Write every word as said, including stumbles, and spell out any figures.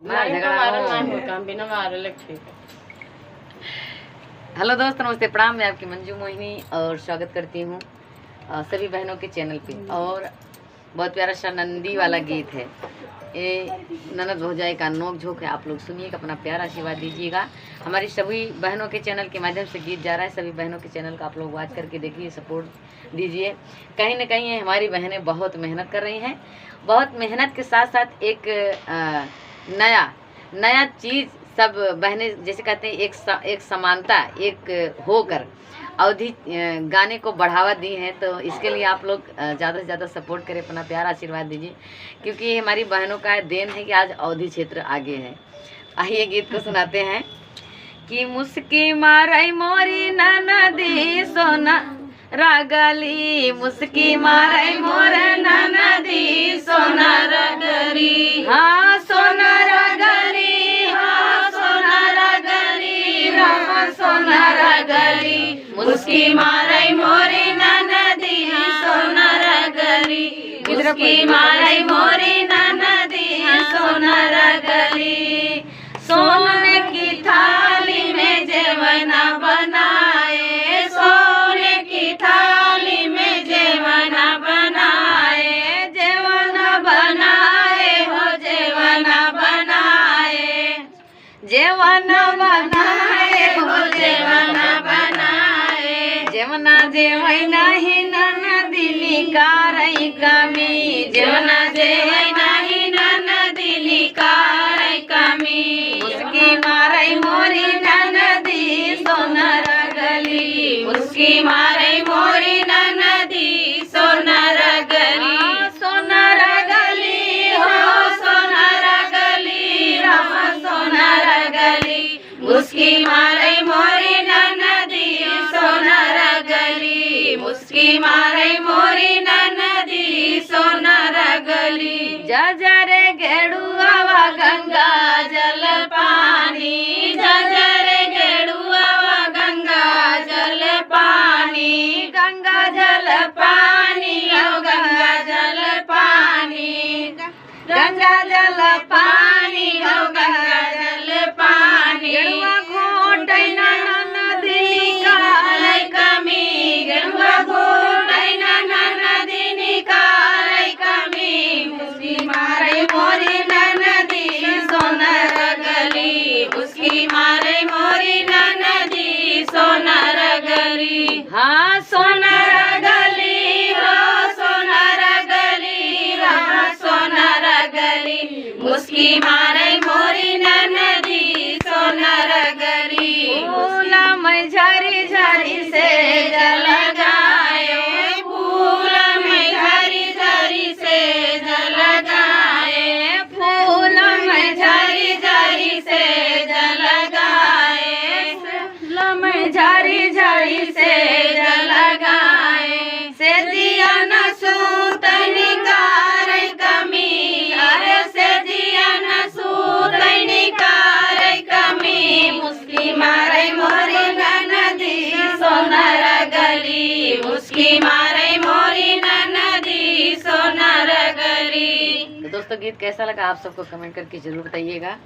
मार झगड़ा मारल हो। ना हो काम, बिना मारल ठीक है। हेलो दोस्त, नमस्ते, प्रणाम। मैं आपकी मंजू मोहिनी और स्वागत करती हूँ, अ, सभी बहनों के चैनल पे। और बहुत प्यारा सा नंदी वाला गीत है, ए ननद भौजाई का नोक झोंक है। आप लोग सुनिएगा, अपना प्यारा आशीर्वाद दीजिएगा। हमारी सभी बहनों के चैनल के माध्यम से गीत जा रहा है, सभी बहनों के चैनल का आप लोग वॉच करके देखिए, सपोर्ट दीजिए। कहीं ना कहीं ये हमारी बहनें बहुत मेहनत कर रही हैं, बहुत मेहनत के साथ साथ एक, अ, नया नया चीज़ सब बहनें, जैसे कहते हैं, एक स-, एक समानता, एक होकर अवधी, अ, गाने को बढ़ावा दी हैं। तो इसके लिए आप लोग, अ, ज़्यादा से ज़्यादा सपोर्ट करें, अपना प्यारा आशीर्वाद दीजिए, क्योंकि ये हमारी बहनों का देन है कि आज अवधी क्षेत्र आगे है। आइए, गीत को सुनाते हैं। कि मुस्की मारै मोरी ननदी सोना रगली, मुस्की मारै मोर ननदी सोना रगली। हाँ, सोना रगली, हाँ, सोना रगली, हाँ, सोना रगली। मुस्की मारै मोरी ननदी सोना रगली, मुस्की मारै मोरी ननदी सोना रगली। सोने की थाली में जेवना बनाए, सोने की थाली में जेवना बनाए, जेवना बनाए हो, जेवना बनाए, जेवना बनाए हो, जेवना बनाए। जेवना जेवै नाही ननदी निकारै कमी, जेवना जेवै नाही ननदी निकारै कमी। मुस्की मारै मोरी ननदी सोना रगली, मुस्की मारै मोरी ननदी सोना रगली। हाँ, सोना रगली हो, सोना रगली, रामा सोना रगली। मुस्की मारै मोरी ननदी सोना रगली, मुस्की मारै मोरी ननदी सोना रगली। जा जा रे गेड़ुआवा गंगा जल पानी, जा जा रे गेड़ुआवा गंगा जल पानी, गंगा जल पानी हो, गंगा जल पानी। गंगा जल पानी हो, गंगा जल पानी। गेड़ुआ घोटै ना ननदी निकारै कमी, गेड़ुआ घोटै ना ननदी निकारै कमी। मुस्की मारै मोरी ननदी सोना रगली, मुस्की मारै मोरी ननदी सोना रगली। हाँ, सोना रगली हो, सोना रगली, हाँ, सोना रगली। मुस्की मारै मोरी ननदी सोना रगली। फूल में झरी झरी सेज लगाए, फूल में झरी झरी सेज लगाए, फूल में झरी झरी सेज लगाए, फूल में झरी झरी सेज लगाए। सेजिया न सूत निकारै कमी, अरे सेजिया न सूत निकारै कमी। मुस्की मारै मोरी ननदी सोना रगली, मुस्की मारै मोरी ननदी सोना रगली। तो दोस्तों, गीत कैसा लगा आप सबको कमेंट करके जरूर बताइएगा।